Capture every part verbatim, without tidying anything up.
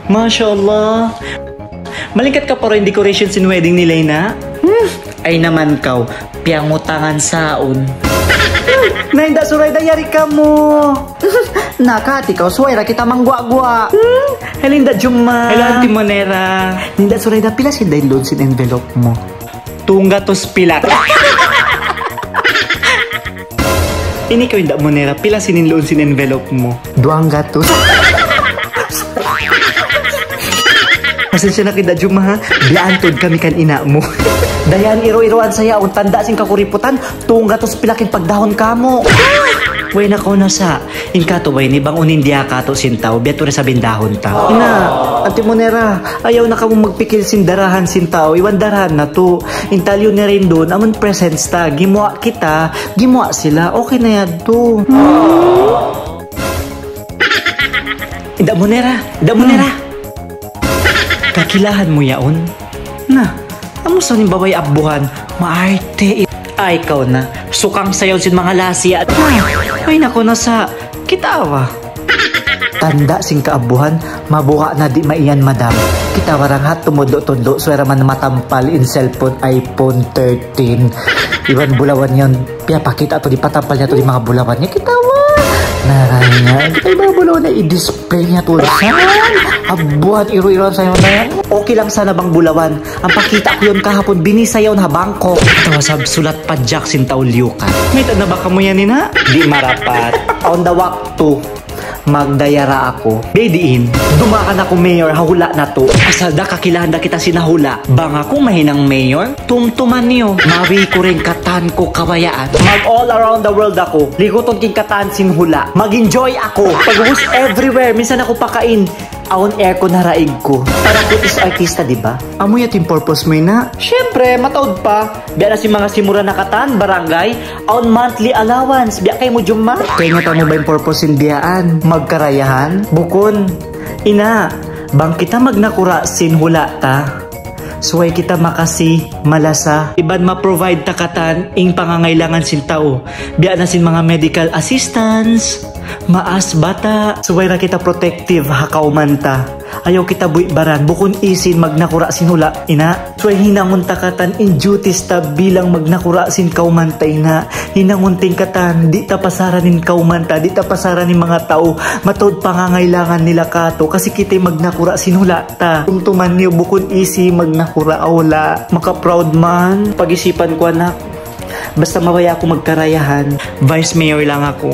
Masha Allah. Malingkat ka pa in decoration sin wedding nila, ina'? Hmm, ay naman kaw, piyangutangan saun. Na, hinda Surayda, yari kamu. Na, kati kaw, subay ra kita mangguwa-guwa. Hmm, hello, hinda Jumma. Hello, Auntie Monera. Na, hinda Surayda, pila sin dayn lawm sin envelope mu? Tunggatus pilak. Ini kaw, hinda Monera, pila sin in lawm sin envelope mu? Duwanggatus. Pasensya na kita, Juma, ha? Biyaan tuud kami kan ina' mu. Dayan, iru-iruan sa yaun, tanda' sin kakuriputan, tunggatus pilak in pagdahun kamu. Way, nakauna sa. In katu' way ni bang unu in diya katu' sin tau, biya' tuud isab in dahun ta. Na, Auntie Monera, ayaw na kamu magpikil sin darahan sin tau, iban darahan natu'. In taliyu ni Rendon, amun presents ta, gimuwa' kita, gimuwa' sila, okay na yadtu. Hinda Monera, hinda Monera. Kakilahan mu yaun? Na, amu sa in babai abbuhan, maarte i-, ay, kaw na, sukang sayaw sin manga lasi at, ay, naku, na sa, kita' wa. Tanda' sin kaabbuhan, mabuga' na di' maiyan, madam. Kita' wa, ranghat tumudlu'-tudlu', subay ra man matampal in cellphone, iPhone thirteen. Iban bulawan yan, piyapakita' tuud, ipatampal niya tuud in manga bulawan niya. Kita' wa. Naranya, kita' in manga bulawan niya, i-display niya tuud. San? Abbuhan, iru-iruan sayaw na yan. Okay lang sana bang bulawan. Amu in pakita' ku yan kahapun, bini sayaw na ha Bangkok. Atawa sab sulat padjak sin tau liyukan. Mayta' na ba kamu yan, ina'? Di' marapat. Awn da waktu, magdayara aku. Biyadiin, dumagan aku mayor ha hula' natu'. Asal da kakilahan da kita sin ha hula'. Bang aku mahinang mayor, tumtuma niyu. Mawi ku in katan ku kabayaan. Mag all around the world aku. Ligutun ku in katan sin hula'. Mag-enjoy aku. Pag'ubus everywhere, minsan aku pakain. Awn aircon ha daig ku. Para ku is artista, di ba? Amu yadtu in purpose mu, ina'? Siyempre, mataud pa. Biya' na sin manga simura na katan, barangay, awn monthly allowance. Biya' kaymu, Jumma? Kaingatan mu ba in purpose sin biyaan? Magkarayahan? Bukun. Ina', bang kita magnakura' sin hula' ta, subay kita makasi, malasa. Iban ma-provide ta katan in pangangailangan sin tau. Biya' na sin manga medical assistance, maas, bata'. Subay ra kita protective ha kawman ta. Ayaw kita buy' baran, bukun easy in magnakura' sin hula', ina'. Subay hinangun ta katan in duties ta bilang magnakura' sin kawman ta, ina'. Hinangun ta in katan, di' ta pasaran in kawman ta, di' ta pasaran in manga tau, mataud pangangailangan nila katu', kasi kita in magnakura' sin hula' ta. Tumtuman niyu, bukun easy magnakura' hula'. Maka-proud man. Pag-isipan ku, anak. Basta mabaya' aku magkarayahan, vice mayor lang aku.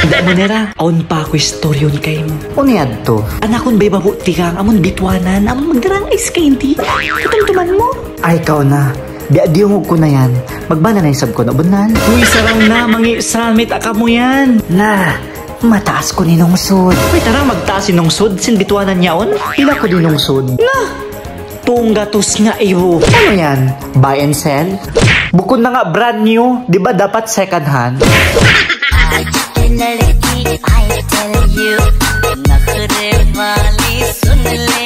Hinda Monera, awn pa aku istoryahun kaymu. Unu yadtu? Anakun bay babu' tikang, amun bituanan, amun magdarang ice candy. Katumtuman mu? Ay, kaw na. Biya' diyungug ku na yan. Magbana na isab ku na bunnal. Uy, sarang na, mangi' salmit akamu yan. Na, mataas ku ninungsud. Uy, tara, magtaas ninungsud, sin bituanan yaun. Pila ku ninungsud? Na, tunggatus nga ibu. Unu yan? Buy and sell? Bukun na nga brand new, di ba dapat second hand? I tell you, nakhre wali sun le.